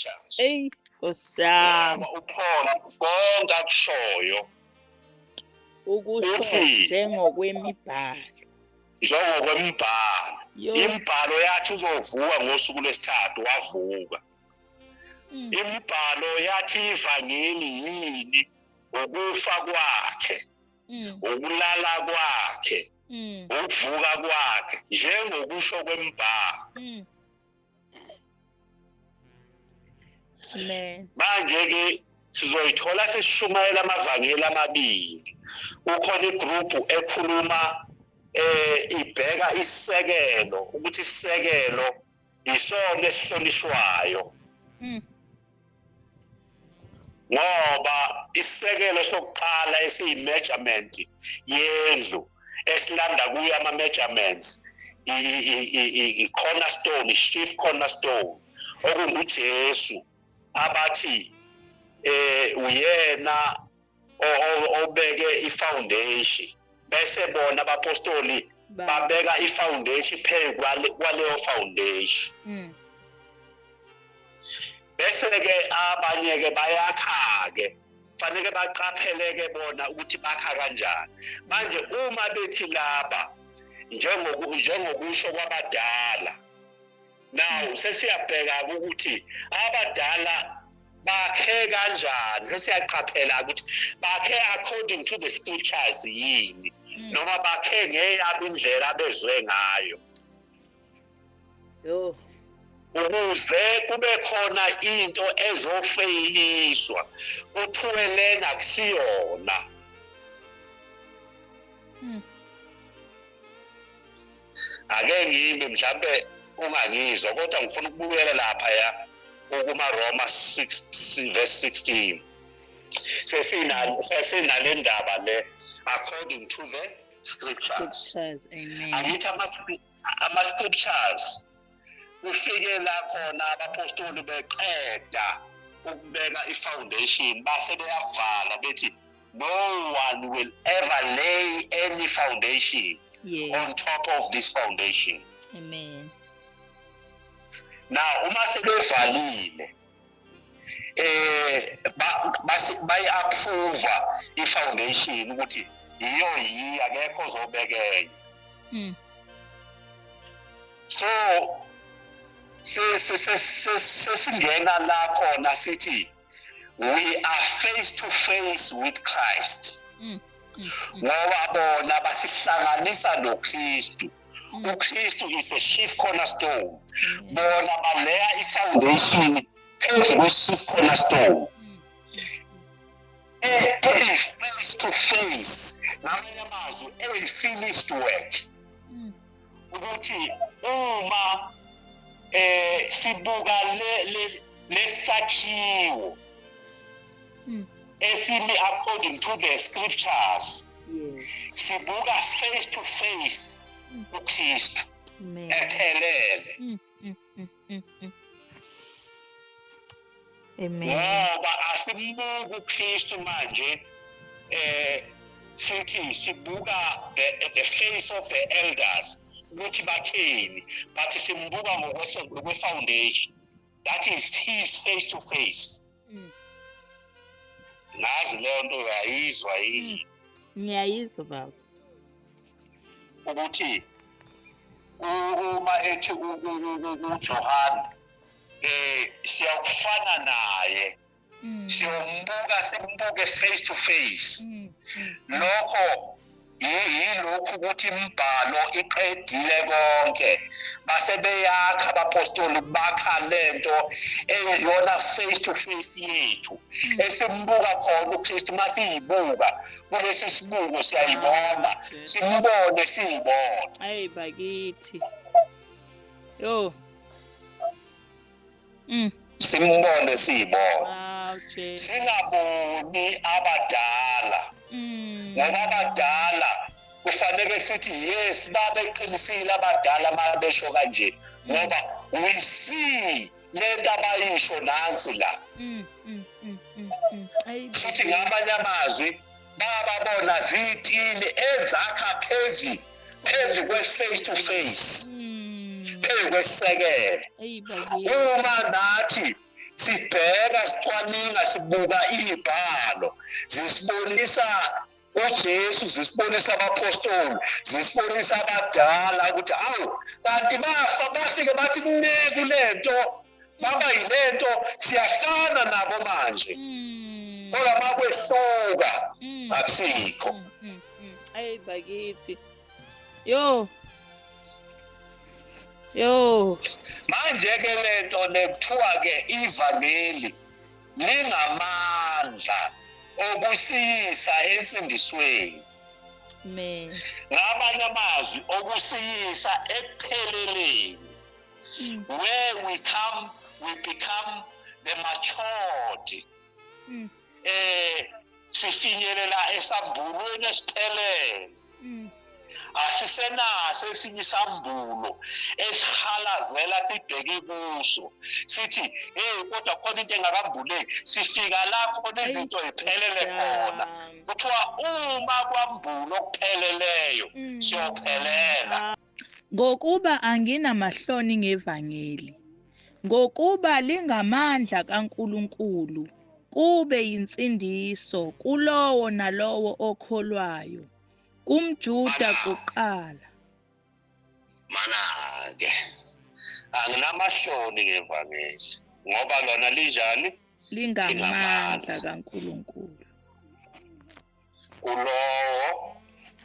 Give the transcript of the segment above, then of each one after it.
scriptures. Ey, Nkosi yami. Ngoba uPaul konke akushoyo Ukusho uthi njengokwemibhalo. njengokwemibhalo. Yo. Imibhalo yathi uzovuka ngosuku lwesithathu, wavuka. Imibhalo yathi ivangeli yini? Ukufa kwakhe, ukulala kwakhe, ukuvuka kwakhe, njengokusho kwemibhalo. Amen. Manje ke sizoyithola sesishumayela amavangeli amabili. Kukhona igroup ekhuluma ibheka isisekelo, ukuthi isisekelo isona esihlonishwayo. Ngoba isisekelo sokuqala esiyi-measurement yendlu esilanda kuyo ama-measurements i-cornerstone, i-chief cornerstone okunguJesu, abathi uyena obeke i-foundation, bese bona abapostoli babeka i-foundation phezu kwaleyo foundation. Bese ke abanye ke bayakha ke, fanele baqapheleke bona ukuthi bakha kanjani. Manje uma bethi laba njengokusho kwabadala, now sesiyabheka ukuthi abadala bakhe kanjani, sesiyaqaphela ukuthi bakhe according to the scriptures yini, noma bakhe ngeyabo indlela abezwe ngayo. Yo. Ukuze kube khona into ezofeyiliswa kuthiwe lena kusiyona. Ake ngime mhlambe ungangizwa, kodwa ngifuna ukubuyela lapha ya kuma Roma 6 verse 16. Sesinale ndaba le according to the scriptures. Scriptures, amen. Angithi ama scriptures kufike la khona abapostoli beqeda ukubeka i-foundation, base beyavala bethi no one will ever lay any foundation on top of this foundation. Amen. Now uma sebevalile bayi-approve i-foundation ukuthi yiyo yiyo, akekho ozobekenya. So sesingena la khona sithi we are face to face with Christ. Ngoba bona basihlanganisa noKristu. uKristu is a chief cornerstone. Bona baleya i-foundation phezu kwe-chief cornerstone. Face to face, ngamanye amazwi eyi-finished work. Ukuthi uma sibuka lesakhiwo esimi according to the scriptures, sibuka face to face uKristu ephelele. Amen. Ngoba asimbuki uKristu manje, sithi sibuka the face of the elders ukuthi batheni, but simbuka ngokwe-foundation, that is his face to face. Ngazi leyo nto uyayizwa yini? Ngiyayizwa baba. Ukuthi uma ethi uJohn siyakufana naye, siyombuka, simbuke face to face. Lokho yilokhu ukuthi imibhalo iqedile konke, base beyakha abapostoli bakha lento eyiyona face to face yethu esimbuka khona uKristu. Masiyibuka kulesi sibuko siyayibona, simbone siyibona. Ayi bakithi, yo. Simbone siyibona, singaboni abadala, ngoba abadala kufanele sithi yes, babeqinisile abadala mabesho kanje, ngoba we see lento abayisho nansi la. Futhi ngamanye amazwi bababona zitini ezakha phezu kwe-face to face, phezu kwesisekelo. Uma nathi Sibheka, sicwaninga, sibuka izibhalo, zisibonisa uJesu, zisibonisa abapostoli, zisibonisa abadala ukuthi awu kanti bafa bafike bathi kuneku lento, baba yilento, siyafana nabo manje. Kodwa makwehluka akusikho. Ayi bakithi. Yo. Yo. Manje ke lento lekuthiwa ke ivangeli lingamandla okusiyisa ensindisweni. Amen. Ngamanye amazwi okusiyisa ekupheleleni. Where we come, we become the matured. Sifinyelela esambulweni esiphelele. Asisenaso esinye isambulo esihalazela sibheke kuso sithi hey kodwa khona into engakambuleki. Sifika la khona izinto ziphelele khona. Kuthiwa uma kwambulo okupheleleyo siyophelela. Ngokuba anginamahloni ngevangeli, ngokuba lingamandla kaNkulunkulu, kube yinsindiso kulowo nalowo okholwayo, kumJuda kuqala. Mana-ke anginamahloni ngevangeli, ngoba lona linjani? Lingamandla kaNkulunkulu kulowo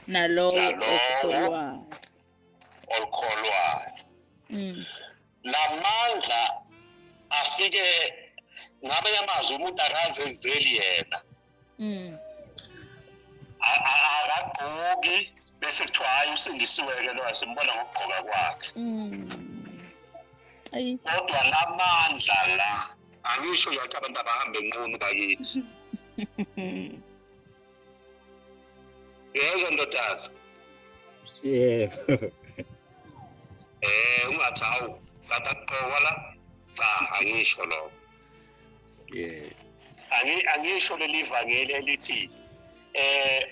nalowo okholwayo. Olukholwayo. Lamandla afike ngabe yamazwi umuntu akazenzeli yena. Akagqoki bese kuthiwa hayi usindisiwe-ke lo, simbona ngokugqoka kwakhe. Kodwa lamandla la, angisho nje ukuthi abantu abahambe nqunu bakithi. Yezwa ndodana? Yebo. Ungathi hawu kanti akugqokwa la? Cha, angisho lokho. Yebo. Angisho leli vangeli elithi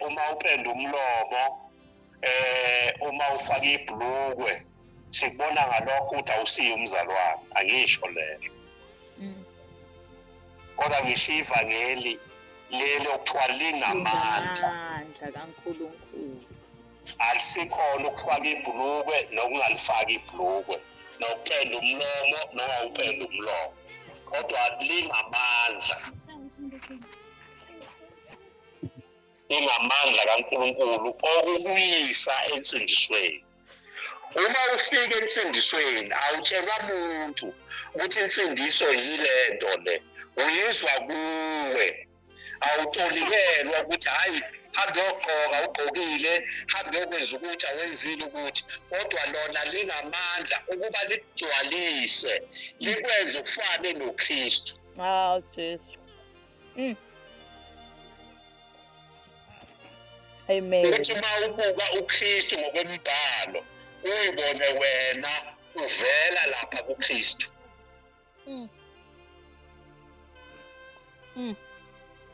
uma upenda umlomo, uma ufaka ibhlukwe, sikubona ngalokho ukuthi awusiyo umzalwane. Angisho lelo. Kodwa ngisho ivangeli leli okuthiwa lingamandla kaNkulunkulu. Alisikhona ukufaka ibhlukwe nokungalifaki ibhlukwe, nokupenda umlomo nongawupenda umlomo, kodwa lingamandla. Ingamandla kaNkulunkulu okukuyisa ensindisweni. Uma ufika ensindisweni awutshelwa muntu ukuthi insindiso yilento le, uyizwa kuwe. Awutolikelwa ukuthi hayi hambe uyogqoka ugqokile, hambe uyokwenza ukuthi awenzile ukuthi, kodwa lona lingamandla ukuba likugcwalise, likwenze ufane noKristu. Awu Jesu. Amen. Ukuthi uma ubuka uKristu ngokwembhalo uyibone wena uvela lapha kuKristu.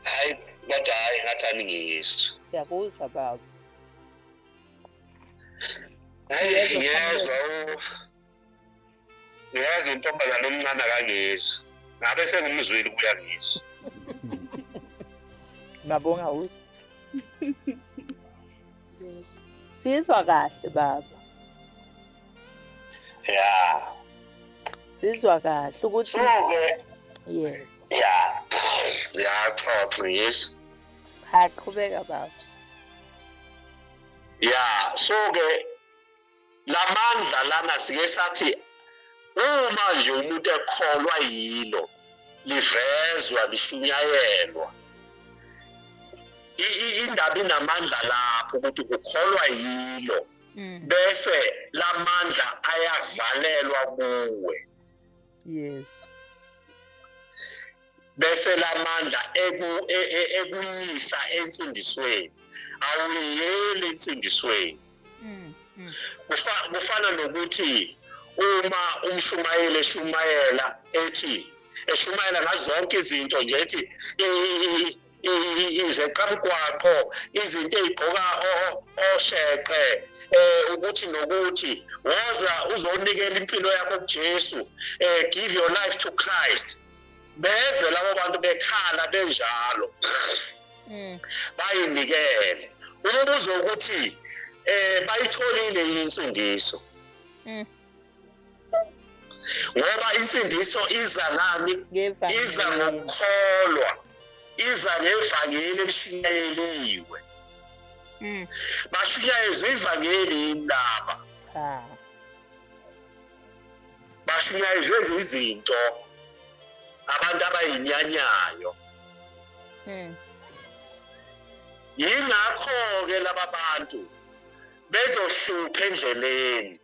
Hayi kodwa hayi ngathi aningizwa. Siyakuzwa baba. Hayi ngiyezwa ngiyazi intombazane omncane akangizwa. Ngabe sengimzwile ukuya ngizwa. Ngabonga uzi. Sizwa kahle baba. Yeah. Sizwa kahle ukuthi so ke yeah. Yeah. Yeah, xoxa yes. Ha qhubeka baba. Yeah, so ke lamandla lana sike sathi uma nje umuntu ekholwa yilo livezwa lishunyayelwa, indaba inamandla lapho ukuthi ukholwa yilo, bese lamandla ayavalelwa kuwe. Yes. Bese lamandla ekuyisa ensindisweni, awuyeli ensindisweni. Kufana nokuthi uma umshumayeli eshumayela ethi eshumayela ngazo zonke izinto nje ethi izeqamgwaqo, izinto ey'gqoka osheqe, ukuthi nokuthi woza uzonikela impilo yakho kuJesu, give your life to Christ. Beze labo bantu bekhala benjalo, bayinikele. Umbuzo ukuthi bayitholile insindiso? Ngoba insindiso iza ngani? Iza ngokukholwa, iza ngevangeli elishunyayeliwe. Bashunyayezwe ivangeli yini laba? Bashunyayezwe izinto abantu abayinyanyayo. Yingakho-ke laba bantu bezohlupha endleleni.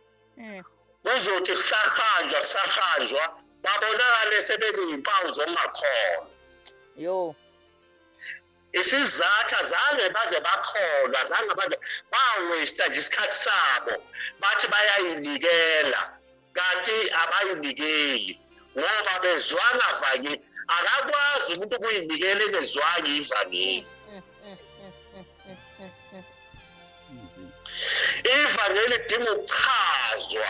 Kuzothi kusahanjwa babonakale sebeneyimpawu zokungakholwa. Yo. Isizathu azange baze bakholwa, azange baze bawesta nje isikhathi sabo, bathi bayayinikela kanti abayinikeli ngoba bezwanga vangeli. Akakwazi umuntu ukuyinikela engezwanga ivangeli. Ivangeli lidinga ukuchazwa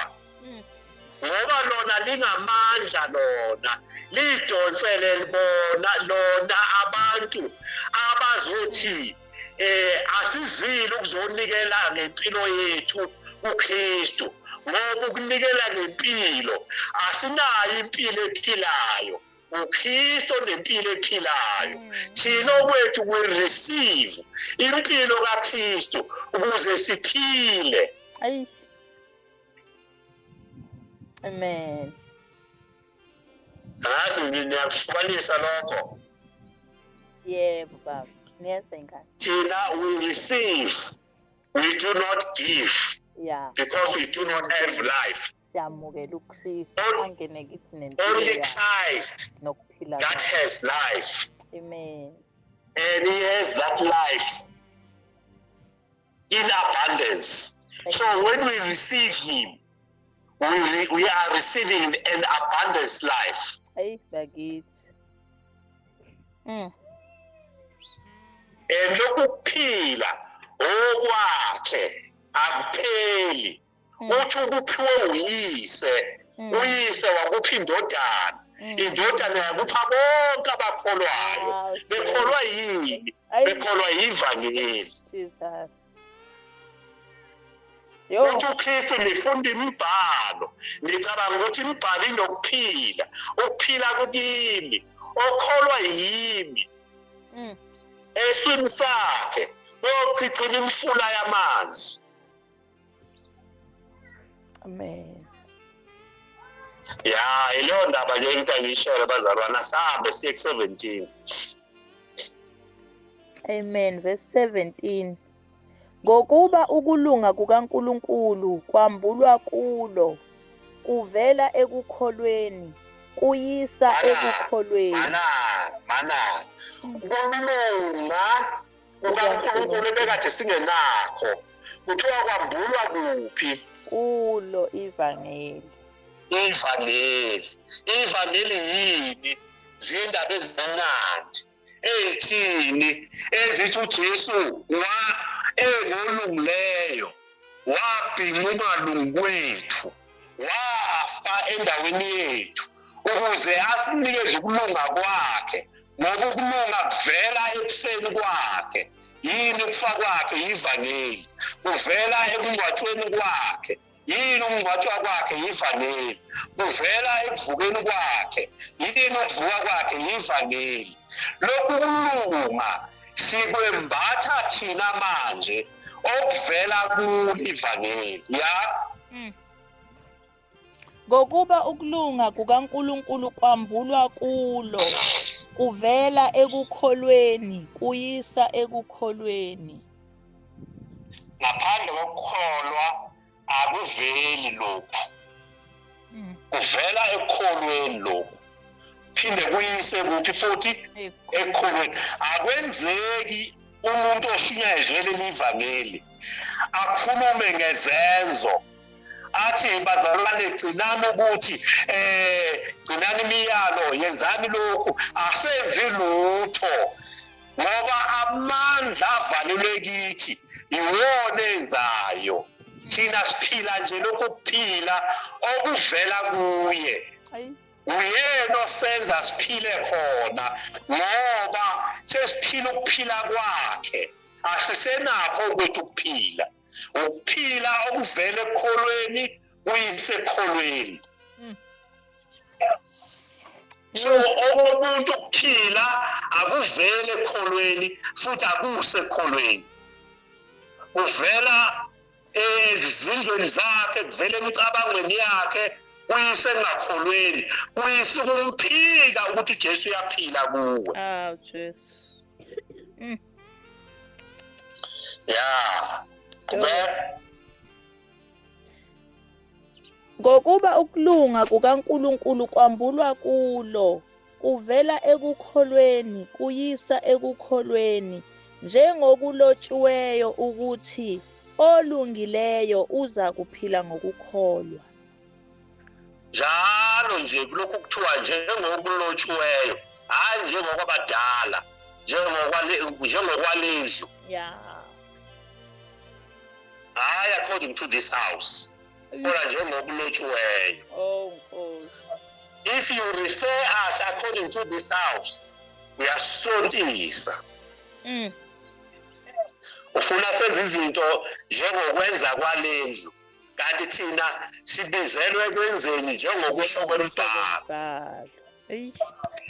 ngoba lona lingamandla, lona lidonsele bona lona abantu abazothi asizile ukuzonikela ngempilo yethu kuKristu, ngoba ukunikela ngempilo asinayo impilo ephilayo. uKristu onempilo ephilayo. Thina okwethu we receive impilo kaKristu ukuze siphile. Amen. Ngazi ngiyakuhlukanisa lokho. Yebo baba, niyezwa ingane. Thina we receive, we do not give. Yeah. Because we do not have life. Siyamukela uKristu angene kithi nempilo. Only Christ nokuphila that has life. Amen. And he has that life in abundance. Amen. So when we receive him, we are receiving an abundance life. Hey, bakithi. And lokuphila okwakhe akupheli. Uthi ukuphiwe uyise, uyise wakupha indodana, indodana yakupha bonke abakholwayo. Bekholwa yini? Bekholwa yivangeli. Jesus. Uthi uKristu nifunda imibhalo, nicabanga ukuthi imibhalo inokuphila, ukuphila kukimi, okholwa yimi. Eswini sakhe kuyochichima imifula yamanzi. Amen. Ya, ileyo ndaba nje into angiyishele bazalwana, sahambe siye ku-17. Amen. Verse 17. Ngokuba ukulunga kukaNkulunkulu kwambulwa kulo, kuvela ekukholweni, kuyisa ekukholweni. Mana. Ukulunga kukaNkulunkulu ebekade singenakho, kuthiwa kwambulwa kuphi? Kulo ivangeli. Ivangeli. Ivangeli yini? Zindaba ezimnandi eyithini ezithi uJesu wa engolungileyo wabhinqa umalungu kwethu, wafa endaweni yethu ukuze asinikeze ukulunga kwakhe, ngoba ukulunga kuvela ekufeni kwakhe. Yini ukufa kwakhe? Yivangeli. Kuvela ekungcwatshweni kwakhe. Yini ukungcwatshwa kwakhe? Yivangeli. Kuvela ekuvukeni kwakhe. Yini ukuvuka kwakhe? Yivangeli. Lokhu kulunga sikwembatha thina manje okuvela kulo ivangeli. Ya. Ngokuba ukulunga kukaNkulunkulu kwambulwa kulo, kuvela ekukholweni, kuyisa ekukholweni. Ngaphandle kokukholwa akuveli lokhu. Kuvela ekukholweni lokhu, phinde kuyise kuphi futhi? Ekukholweni. Akwenzeki umuntu oshunyayezwe leli ivangeli akhulume ngezenzo athi bazalwane gcinani ukuthi gcinani imiyalo, yenzani lokhu, asenzi lutho, ngoba amandla avalelwe kithi iwona enzayo. Thina siphila nje lokhu kuphila okuvela kuye. Uyena osenza siphile khona, ngoba sesiphila ukuphila kwakhe, asisenakho ukuthi ukuphila ukuphila okuvela ekukholweni kuyise ekukholweni. So okomuntu ukuphila akuvele ekukholweni futhi akuse ekukholweni, kuvela ezizindlweni zakhe, kuvela emicabangweni yakhe, kuyise engakholweni, kuyise ukumphika ukuthi uJesu uyaphila kuwe. Aw Jesu. Ya. Qhubeka. Ngokuba ukulunga kukaNkulunkulu kwambulwa kulo, kuvela ekukholweni kuyisa ekukholweni, njengokulotshiweyo ukuthi olungileyo uza kuphila ngokukholwa. Njalo nje kulokhu kuthiwa njengokulotshiweyo, hhayi njengokwabadala, njengokwalendlu. Yeah. Hhayi according to this house, kodwa njengokulotshiweyo. Oh Nkosi. If you refer us according to this house, uyasontisa. Ufuna senze izinto njengokwenza kwalendlu, kanti thina sibizelwe ekwenzeni njengokusho kwembhalo.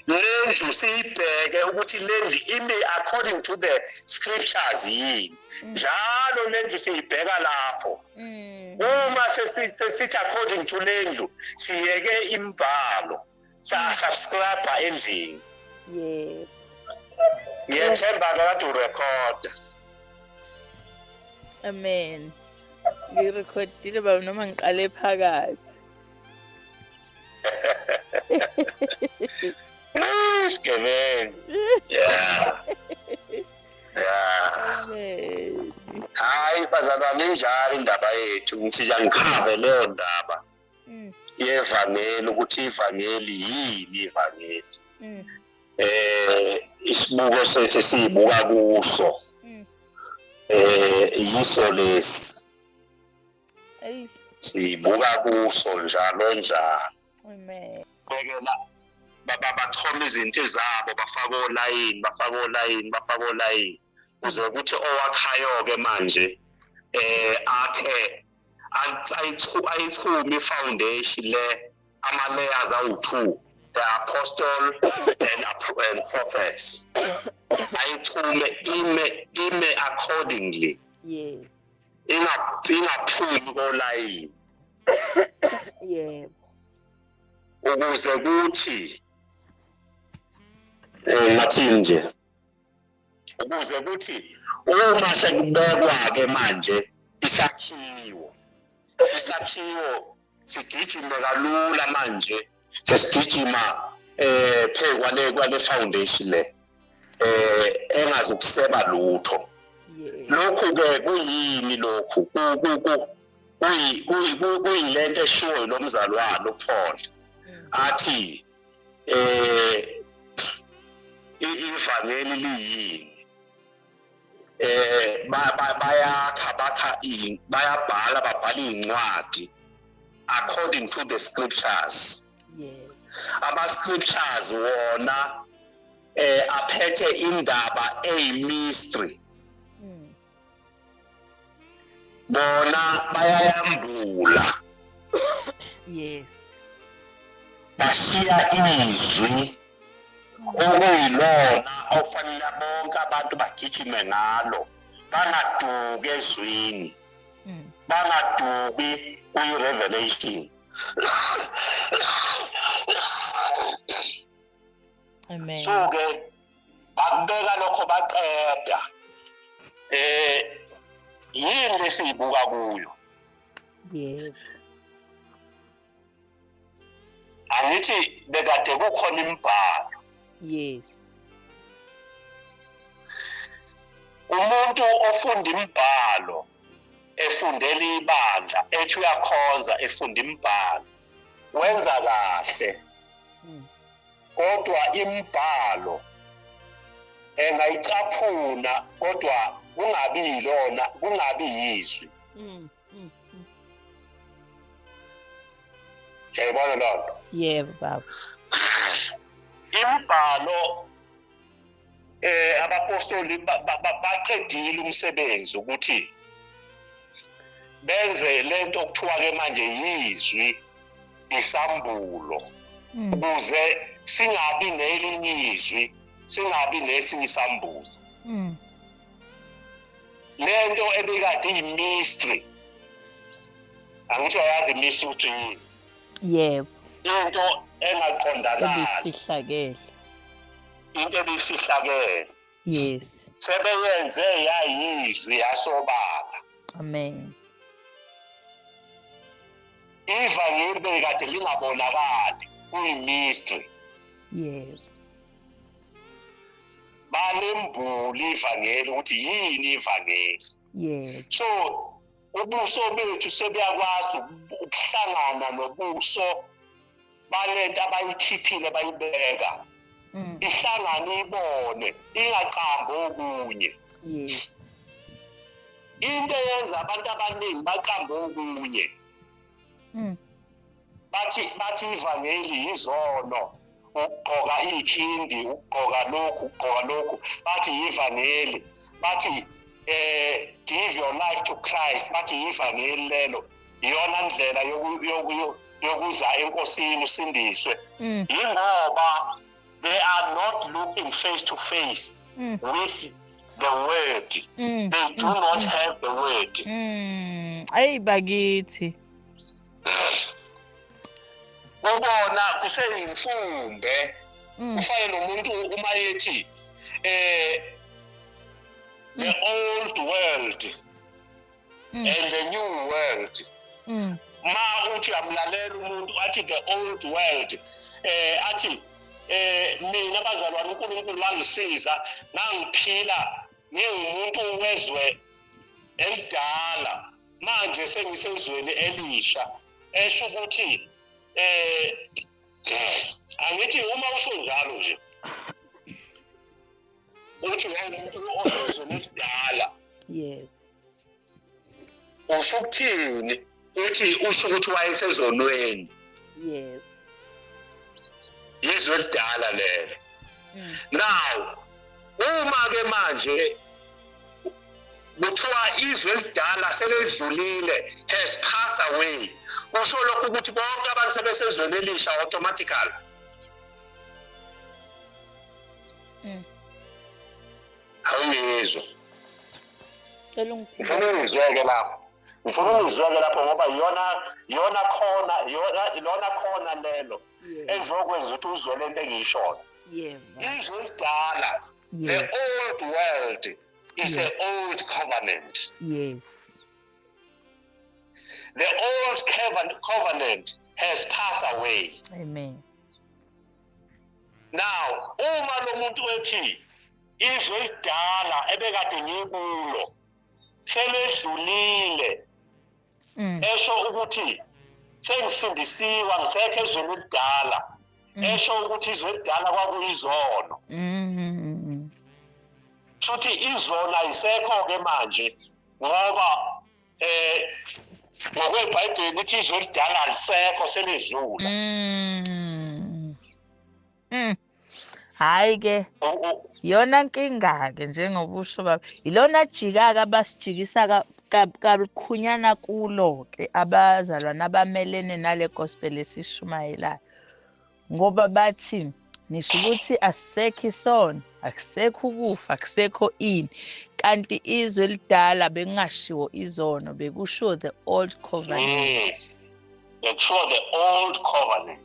Lendlu siyibheke ukuthi lendlu imi according to the scriptures yini. Njalo lendlu siyibheka lapho. Uma sesithi according to lendlu, siyeke imbhalo, sa-subscribe endlini. Yebo. Ngiyethemba kade urekhoda. Amen. Ngirekhodile baba, noma ngiqale phakathi. Isigebengu. Yeah. Yeah. Amen. Hayi bazalwane, injalo indaba yethu. Ngithi nje angikhave leyo ndaba yevangeli, ukuthi ivangeli yini ivangeli. Isibuko sethu esiyibuka kuso. Yiso lesi. Ey. Siyibuka kuso njalo njalo. Amen. Bekela baba bachoma izinto zabo, bafaka olayini, bafaka olayini, bafaka olayini, kuze kuthi owakhayo ke manje akhe ayichume i-foundation le, ama layers awu-2, the apostle and prophets, ayichume ime accordingly. Yes. Ingaphumi kolayini. Yebo. Ukuze kuthi ngathini nje, ukuze kuthi uma sekubekwa ke manje isakhiwo sigijime kalula manje, sesigijima phe kwale foundation le engazukuseba lutho. Lokhu ke kuyini lokhu? Kuyilento eshiwo lo mzalwane uPaul athi ivangeli liyini? Bayakha, bakha, bayabhala, babhala incwadi according to the scriptures. Ama scriptures wona aphethe indaba eyi mystery. Bona bayayambula. Yes. Bashiya izwi okuyilona ofanele bonke abantu bagijime ngalo, bangaduki ezwini, bangaduki kuyi-revelation. Amen. So ke bakubeka lokho baqeda. Yini lesiyibuka kuyo? Yebo. Angithi bekade kukhona imibhalo. Yes. Umuntu ofunda imibhalo efundela ibandla, ethi uyakhonza efunda imibhalo, wenza kahle. Kodwa imibhalo engayicaphuna kodwa kungabi yilona, kungabi yizwi. Uyayibona loo nto? Yebo baba. Imibhalo abapostoli baqedile umsebenzi ukuthi benze lento okuthiwa ke manje yizwi, isambulo, ukuze singabi nelinye izwi, singabi nesinye isambulo. Lento ebikade iyi-mystery, angisho yazi mystery ukuthi yini? Yebo. Into engaqondakali, ebifihlakele. Into ebifihlakele. Yes. Sebeyenze yayizwi yasobala. Amen. Ivangeli bekade lingabonakali, kuyi-mystery. Yebo. Balembula ivangeli ukuthi yini ivangeli. Yebo. So ubuso bethu sebuyakwazi ukuhlangana nobuso balento abayikhiphile bayibeka. Ihlangane ibone, ingaqambi okunye. Yes. Into eyenza abantu abaningi baqambe okunye. Bathi ivangeli yizono, ukugqoka ikhindi, ukugqoka lokhu, ukugqoka lokhu, bathi ivangeli, bathi give your life to Christ, bathi ivangeli lelo, iyona ndlela yokuza enkosini usindiswe. Yingoba they are not looking face to face with the word. They do not have the word. Ayi bakithi. Ubona kuseyimfumbe. Ufane nomuntu uma ethi the old world and the new world. Ma uthi amlalela umuntu athi the old world, athi mina bazalwane uNkulunkulu wangisiza ngangiphila ngingumuntu wezwe elidala, manje sengisezweni elisha. Esho ukuthi angithi uma usho njalo nje uthi wawumuntu ozweni elidala. Yebo. Usho ukuthini? Uthi usho ukuthi wayesezonweni. Yebo. Izwe elidala lelo. Now uma ke manje kuthiwa izwe elidala seledlulile, has passed away, kusho lokho ukuthi bonke abantu sebesezweni elisha automatically. Awungizwa? Ngifuna ungizweke lapho. Ngifuna ungizweke lapho ngoba yona khona, yona khona lelo ezokwenza ukuthi uzwe lento engiyishoyo. Yebo. Izwe elidala, the old world is the old covenant. Yes. The old covenant has passed away. Amen. Now, uma lo muntu ethi izwe elidala ebekade ngikulo seledlulile, esho ukuthi sengisindisiwe, ngisekho ezweni elidala, esho ukuthi izwe elidala kwakuyizono. Futhi izono ayisekho-ke manje ngoba ngokweBhayibheli lithi izwe elidala alisekho, seledlula. Hayi ke, iyona nkinga-ke njengoba usho baba, ilona jika-ke abasijikisa kalukhunyanana kulo-ke abazalwane abamelene nale gospel esishumayelayo, ngoba bathi nisho ukuthi asisekho isono, akusekho ukufa, akusekho ini, kanti izwe elidala bekungashiwo izono, bekushiwo the old covenant. Yes, bekushiwo the old covenant.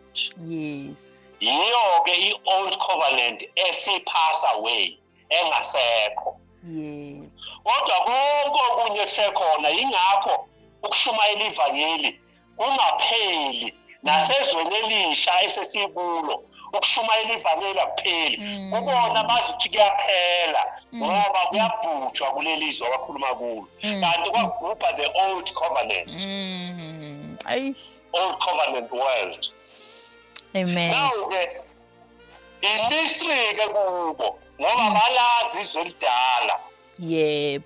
Yes. Yiyo-ke i-old covenant esi-pass away, engasekho. Yes. Kodwa konke okunye kusekhona, yingakho ukushumayela ivangeli kungapheli nasezweni elisha esesikulo. Ukushumayela ivangeli akupheli. Kubona bazi ukuthi kuyaphela ngoba kuyabhujwa kuleli zwe abakhuluma kulo. Kanti kwakubhubha the old covenant. Old covenant world. Amen. Now-ke i-mystery-ke kubo ngoba balazi izwe elidala. Yebo.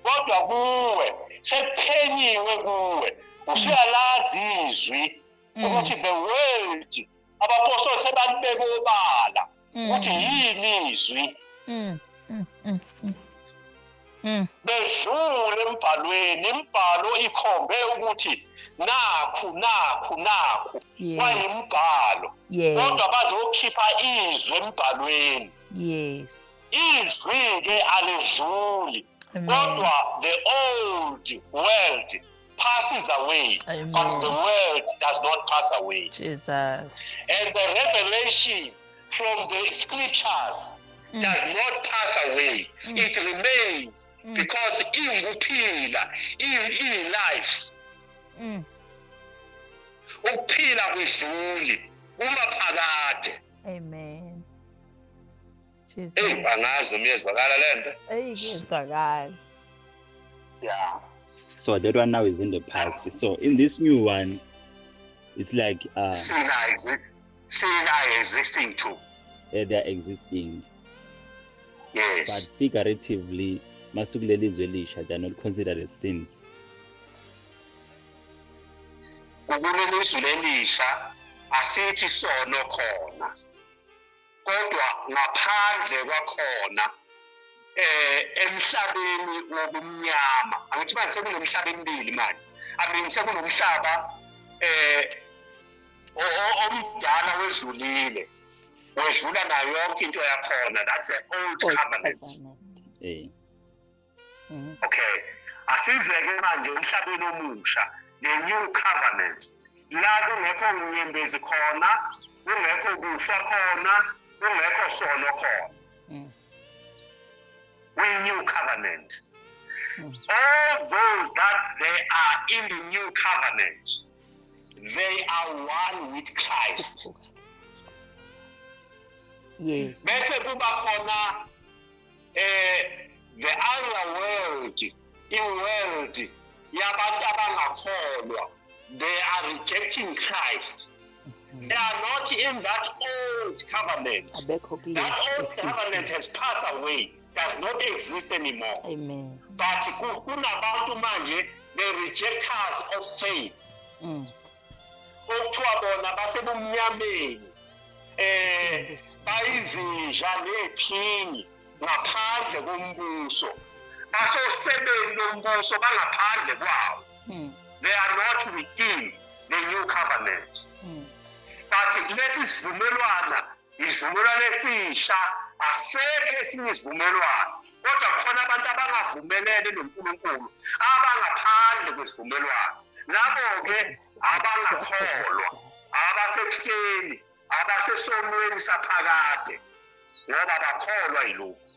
Kodwa kuwe sekuphenyiwe kuwe, usuyalazi izwi. Ukuthi the word abapostoli sebalibeke obala ukuthi yini izwi. Bedlule embhalweni, imibhalo ikhombe ukuthi nakhu nakhu nakhu kwayimbhalo, kodwa bazokhipha izwi embhalweni. Izwi-ke alidluli, kodwa the old world passes away. Amen. But the word does not pass away. Jesus. And the revelation from the scriptures does not pass away. It remains because inguphila, i-life. Ukuphila kwedluli kuma phakade. Amen. Jesus. Hey, angazi noma iyezwakala lento. Hey, kuyezwakala. Yeah. So that one now is in the past. So in this new one, it's like sin are existing too. Yeah, they are existing. Yes. But figuratively, masukuleli izwe elisha, they are not considered as sins. Kuleli zwe elisha asithi sono khona, kodwa ngaphandle kwakhona emhlabeni wobumnyama. Angithi manje sekunomhlaba emibili manje. I mean sekunomhlaba omdala wedlulile, wedlula nayo yonke into yakhona. That's the old covenant. Okay, asizeke manje emhlabeni omusha, the new covenant, la kungekho nyembezi khona, kungekho kufa khona, kungekho sono khona. We new covenant. All those that they are in the new covenant, they are one with Christ. Yes. Bese kuba khona the other world, i-world yabantu abangakholwa, they are rejecting Christ. They are not in that old covenant. That old covenant has passed away, does not exist anymore. Amen. But kunabantu manje, the rejectors of faith. Okuthiwa bona basebumnyameni, bayizinja nephini ngaphandle kombuso, basosebeni lombuso, bangaphandle kwawo. They are not within the new covenant. But lesi sivumelwana isivumelwano esisha, asekho esinye isivumelwano, kodwa khona abantu abangavumelene noNkulunkulu, abangaphandle kwesivumelwano, labo-ke abangakholwa, abasekuhleni, abasesonweni saphakade, ngoba bakholwa yilokhu.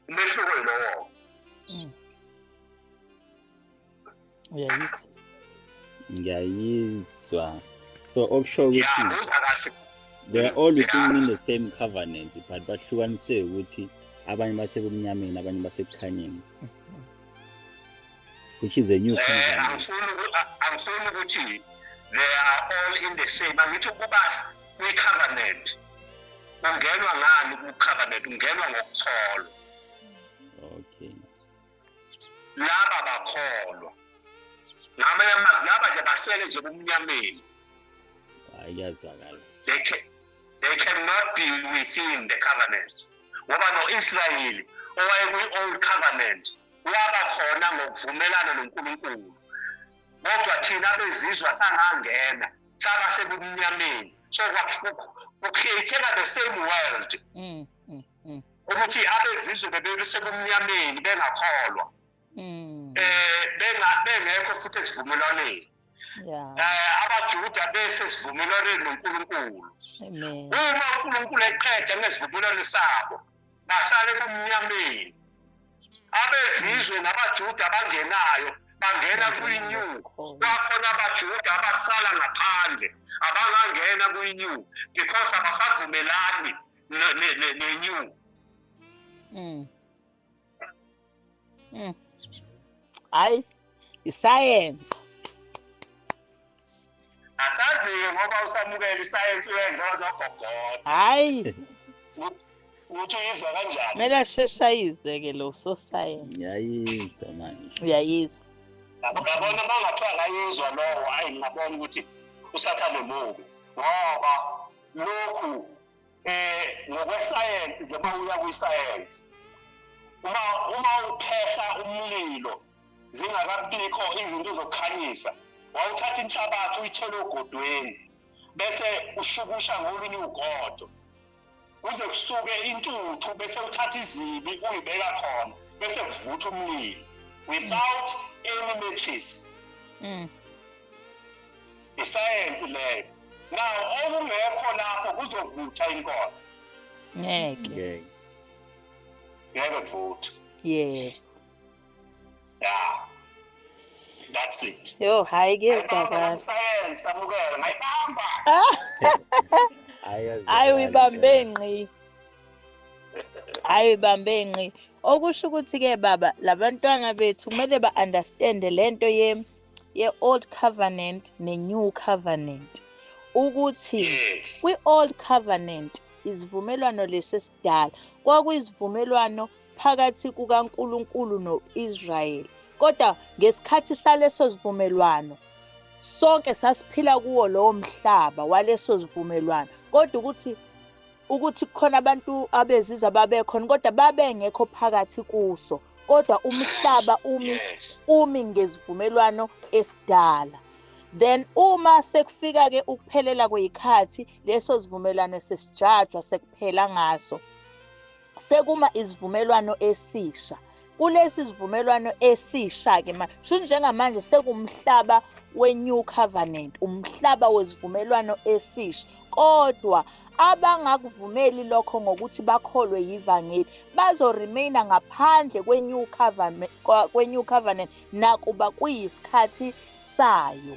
Umehluko yilowo. Uyayizwa? Ngiyayizwa. So okusho ukuthi they are all within the same covenant, but bahlukaniswe ukuthi abanye basebumnyameni, abanye basekukhanyeni, which is a new covenant. Angifuni ukuthi they are all in the same. Angithi ukuba kwi-covenant ungenwa ngani ku-covenant? Ungenwa ngokukholwa. Okay. Laba bakholwa. Ngamanye amazwi, laba nje basele nje bumnyameni. Ayazwakala. They cannot be within the covenant. Ngoba no-Israyeli owayekwi-old covenant waba khona ngokuvumelana noNkulunkulu, kodwa thina bezizwa sangangena, saba sebumnyameni. So ku-create-eka the same world. Ukuthi abezizwe bebesebumnyameni bengakholwa, bengekho futhi esivumelwaneni. AbaJuda besesivumelwaneni noNkulunkulu. Uma uNkulunkulu eqeda ngesivumelwano sabo, basale kumnyameni. Abezizwe nabaJuda abangenayo bangena kwi-new. Kwakhona abaJuda abasala ngaphandle, abangangena kwi-new because abasavumelani ne-new. Hayi, isayensi. Asazi ngoba usamukela isayensi uyenza nogogoda. Hayi. Uthi uyizwa kanjani? Kumele asheshe ayizwe-ke lo sosayensi. Usathane mubi ngoba lokhu ngokwesayensi nje, uma uya kwisayensi, uma uphehla umlilo zingakabikho izinto zokukhanyisa, wawuthatha inhlabathi uyithele ogodweni bese ushukusha ngolunye ugodo kuze kusuke intuthu, bese uthatha izibi uyibeka khona bese kuvutha umlilo without any matches. Isayensi leyo. Now okungekho lapho kuzovutha inkolo. Ngeke. Ngeke kuvuthe. Yeah. Yeah. That's it. Yo, hayi kuyezwakala. Isayensi amukela ngayibamba. Hayi uyibambe ngqi. Hayi uyibambe ngqi. Okusho ukuthi ke baba, labantwana bethu kumele ba-understand lento ye Old Covenant ne-New Covenant. Ukuthi kwi-Old Covenant isivumelwano lesi esidala kwakuyizivumelwano phakathi kukaNkulunkulu no-Israyeli. Kodwa ngesikhathi saleso sivumelwano sonke sasiphila kuwo lowo mhlaba waleso sivumelwano. Kodwa ukuthi kukhona abantu abezizwe babekhona kodwa babengekho phakathi kuso. Kodwa umhlaba umi ngesivumelwano esidala. Then uma sekufika ke ukuphelela kwezikhathi, leso sivumelwano sesijajwa sekuphela ngaso. Sekuma isivumelwano esisha. Kulesi sivumelwano esisha ke manje, sho njengamanje sekumhlaba we-New Covenant, umhlaba wesivumelwano esisha. Kodwa abangakuvumeli lokho ngokuthi bakholwe yivangeli bazoremaina ngaphandle kwe-New Covenant, kwe-New Covenant nakuba kuyisikhathi sayo.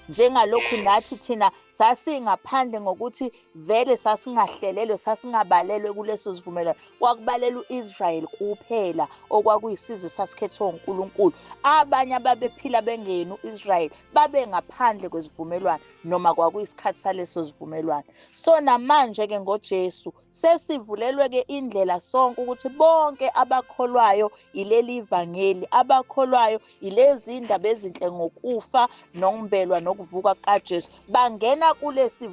Njengalokhu nathi thina sasingaphandle ngokuthi vele sasingahlelelwe, sasingabalelwe kuleso sivumelwano. Kwakubalelwa u-Israyeli kuphela okwakuyisizwe sasikhethwe uNkulunkulu. Abanye ababephila bengeyena u-Israyeli babengaphandle kwesivumelwano noma kwakuyisikhathi saleso sivumelwano. So namanje ke ngoJesu sesivulelwe ke indlela sonke ukuthi bonke abakholwayo ileli ivangeli, abakholwayo ilezi indaba ezinhle ngokufa nokumbelwa nokuvuka kaJesu, bangena kulesi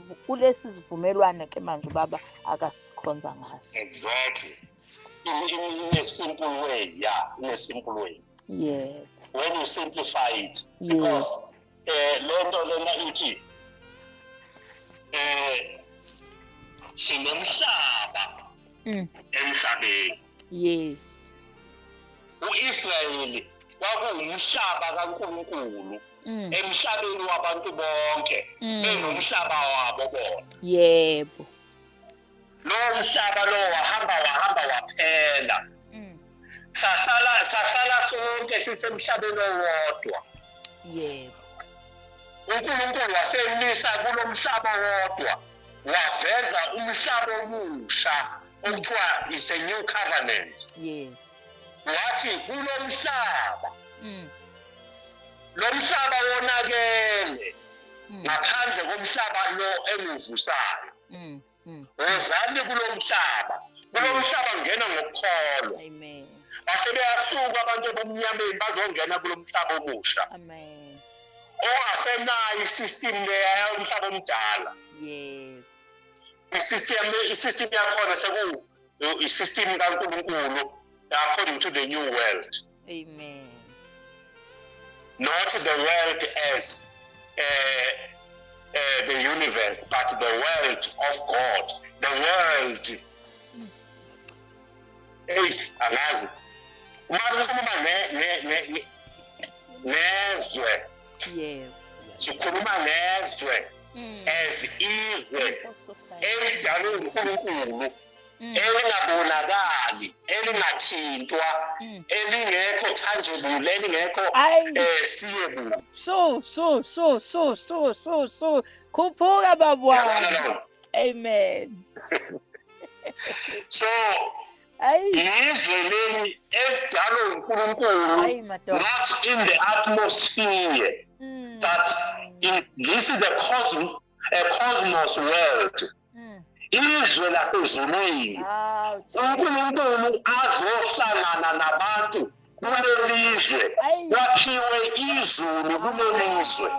sivumelwano ke manje baba akasikhonza ngaso. Exactly. In a simple way, yeah, in a simple way. Yeah. When you simplify it, because lento lena ithi sinomhlaba emhlabeni. Yes. uIsrayeli kwakuwumhlaba kaNkulunkulu emhlabeni wabantu bonke, benomhlaba wabo bona. Yebo. Lo mhlaba lo wahamba waphela. Sasala sonke sisemhlabeni owodwa. Yebo. uNkulunkulu wasemisa kulomhlaba wodwa, waveza umhlaba omusha okuthiwa is a new covenant. Yes. Wathi kulomhlaba lo mhlaba wonakele ngaphandle komhlaba lo engivusayo. Wozani kulomhlaba, kulomhlaba ngena ngokukholwa. Amen. Base beyasuka abantu ebumnyameni bazongena kulomhlaba omusha. Amen. Ongasenayo isystem leya umhlaba omdala. Yes. Isystem yakhona seku isystem kaNkulunkulu according to the new world. Amen. Not the world as the universe, but the world of God. The world. Hey, angazi. Uma sikhuluma nezwe. Yeah. Sikhuluma nezwe as izwe elidalwe uNkulunkulu, elingabonakali, elingathintwa, elingekho tangible, elingekho seeable. So khuphuka babwana. Amen. So izwe leli elidalwe uNkulunkulu, not in the atmosphere, but this is a cosmos world. Izwe lasezulwini. uNkulunkulu azohlangana nabantu Kulelizwe kwakhiwe izulu kulelizwe.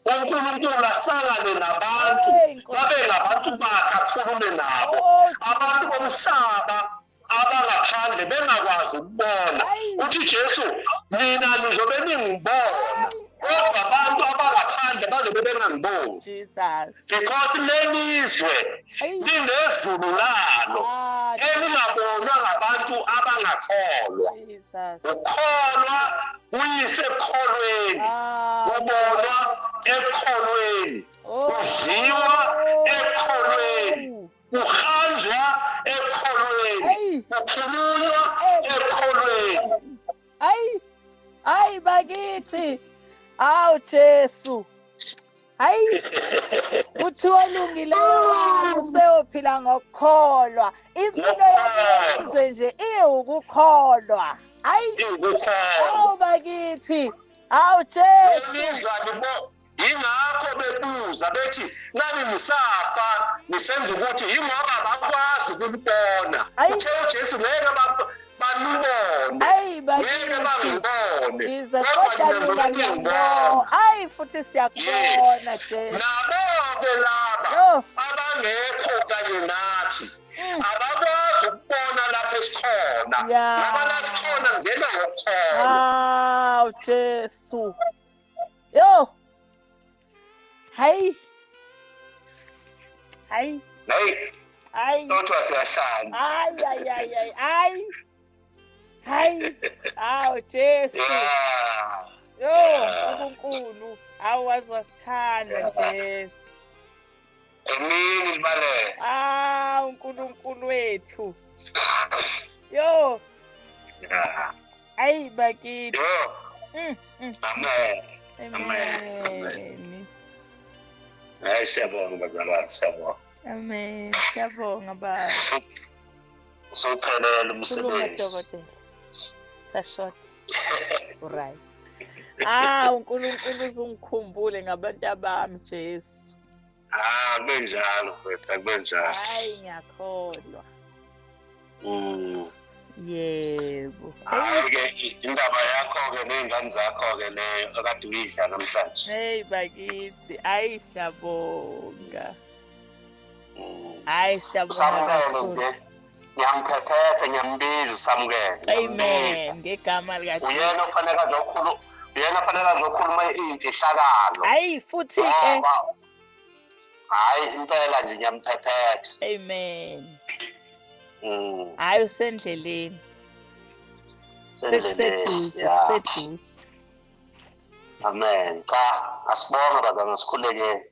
uNkulunkulu ahlangane nabantu, babe ngabantu bakhe, akhulume nabo. Abantu bomhlaba abangaphandle bengakwazi ukubona. Uthi Jesu, mina nizobe ningibona, kodwa abantu abangaphandle bazobe bengangiboni. Because lelizwe linezulu lalo elingabonwa ngabantu abangakholwa. Ukholwa kuyise ekholweni, ubonwa ekholweni, udliwa ekholweni, kuhanjwa ekholweni, kukhulunywa ekholweni. Ayi, ayi bakithi. Awu Jesu. Hayi, kuthiwa olungileyo wami useyophila ngokukholwa. Impilo yakhe nje iwukukholwa. Hayi, awu bakithi. Awu Jesu. Yingakho bebuza bethi nani nisafa nisenza ukuthi, yingoba abakwazi ukubona. Uthe uJesu ngeke banibone, ngeke bangibone, kodwa mina ngiyabona. Hayi, futhi siyakubona Jesu. Nabo-ke laba abangekho kanye nathi abakwazi ukubona lapho esikhona, ngoba la sikhona ngena ngokukholwa. Awu Jesu. Yo. Hayi. Hayi. Hayi. Hayi. Kodwa siyahlanya. Hayi hayi hayi hayi. Hayi. Awu Jesu. Yo, uNkulunkulu, awu wazwasithanda Jesu. Emini libalele. Ah, uNkulunkulu wethu. Yo. Hayi bakithi. Yo. Amen. Amen. Hayi, siyabonga bazalwane, siyabonga. Amen. Siyabonga baba. Usuphelele umsebenzi. Dokotela. Sashota. Right. Ah, uNkulunkulu uzungikhumbule ngabantu abami Jesu. Ah, kunjalo mfethu, kunjalo. Hayi, ngiyakholwa. Yebo. Hayi-ke indaba yakho-ke ney'ngane zakho-ke leyo akade uyidla namhlanje. Hey bakithi, ayi siyabonga. Hayi siyabonga. Samukele nje. Ngiyamphephetha, ngiyambiza uSamukele. Amen. Ngegama likaJesu. Uyena ofanele azokhuluma, uyena ofanele azokhuluma iy'mfihlakalo. Hayi futhi-ke. Hayi impela nje ngiyamphephetha. Amen. Hayi usendleleni. Sekuseduze, kuseduze. Amen. Cha, asibonge bazalwane, sikhulekeni.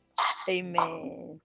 Amen.